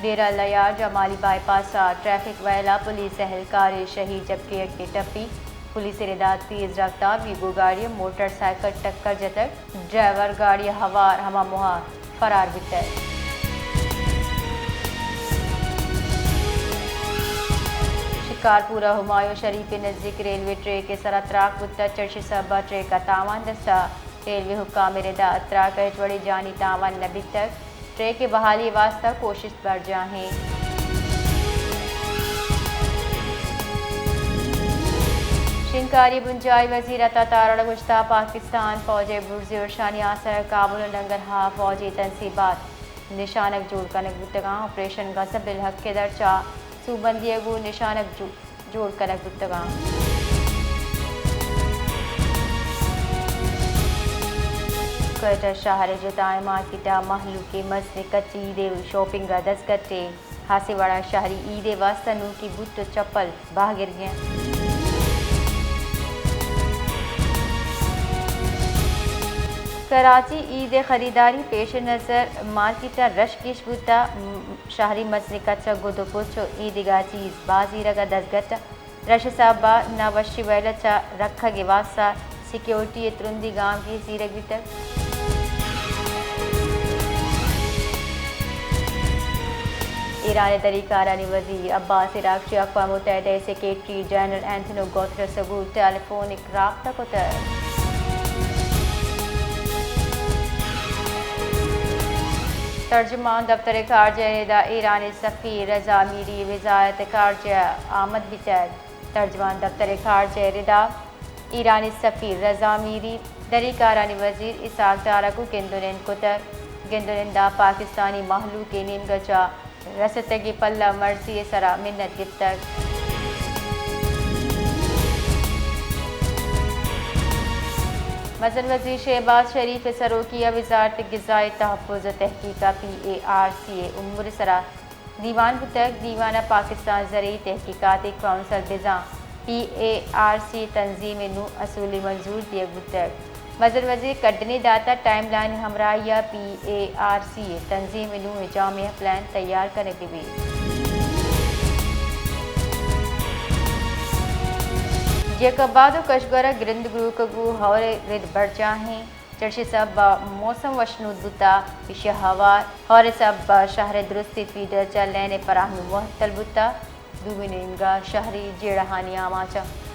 ڈیرہ لیار جمالی بائی پاس ء traffic well ء پولیس اہلکارے شہید جبکہ یکے ٹپی۔ پولیس ء ردا تیز رفتار ویگو گاڑی ء موٹر سائیکل ٹکر جتگ، ڈرائیور گاڑی ء ہوار ہما موہ ء فرار بیتگ۔ شکارپور ء ہمایوں شریف ء نزیک ریلوے ٹریک ء سرا تراک بوتگ، چرشی سبب ء ٹریک ء تاوان رستگ۔ ریلوے حکام ء ردا تراک ء ہچ وڑیں جانی تاوان نہ بیتگ۔ ٹریک ء بحالی ء واستہ کوشست برجاہ انت۔ شنگکاری بنجاہی وزیر عطا تارڑ ء گوشتگ، پاکستان فوج ء برزی ارشانی آسر کابل ء ننگرہار فوجی تنصیبات نشانگ جوڑ کنگ بوتگاں، آپریشن غضب الحق ء در چہ سوبمندی ء گوں نشانگ جو-، جوڑ کنگ بوتگاں۔ کوئٹہ شہر ء جتائیں مارکیٹ ء مہلوک ء مزن کچ عید ء شاپنگ ء دزگٹ ء ہاسے وڑا شہری عید ء واستہ نوکی بوٹ ء چپل بہا گرگ ء انت۔ کراچی عید ء خریداری پیش نظر مارکیٹ ء رش گیش بوتگ، شہری مزن کچ ء گد ء پچ ء اے دگہ چیز باز زیرگ ء دزگٹ۔ رش ء سبب ء نہ وشی ویل ء چہ رکھگ ء واستہ سیکیورٹی ء ترندی گامگیج زیرگ بیتگ۔ ایران ء دری کارانی وزیر عباس عراقچی ء اقوام متحدہ ء سیکرٹری جنرل اینتھونیو گوترس ء گوں ٹیلی فونک رابطہ کتگ۔ ترجمان دفتر خارجہ ء ردا ایرانی سفیر رضا میری وزارت خارجہ آمد بیتگ۔ ترجمان دفتر خارجہ ء ردا ایرانی سفیر رضا میری، دری کارانی وزیر اسحاق ڈار ء گوں گند ء نند کتگ۔ گند ء نند ء پاکستانی مہلوک ء نیمگ ء چہ رستگیں پلہ مرزی ء سرا منت گپتگ۔ مزن وزیر شہباز شریف ء سروکی ء وزارت غذائی تحفظ ء تحقیق ء پی اے آر سی ء امور ء سرا دیوان بوتگ۔ دیوان ء پاکستان زرعی تحقیقاتی کونسل بزاں پی اے آر سی تنظیم ء نوں اصولی منظور دیگ بوتگ۔ مزن وزیر کڈنی دات ء ٹائم لائن ہمراہی ء پی اے آر سی ء تنظیم ء نوں ء جامع پلان تیار کنگ ء بیت۔ جیکب آباد ء کشگور ء گرند گروک ء گوں ہور ء رد برجاہیں۔ چرشی سبب ء موسم وشنود بوتگ، ایشی ء ہوار ہور ء سبب ء شہر ء درستی فیڈر چہ لین ء فراہمی معطل بوتگ۔ دومی نیمگ ء شہری جیڑہانی آماچ انت۔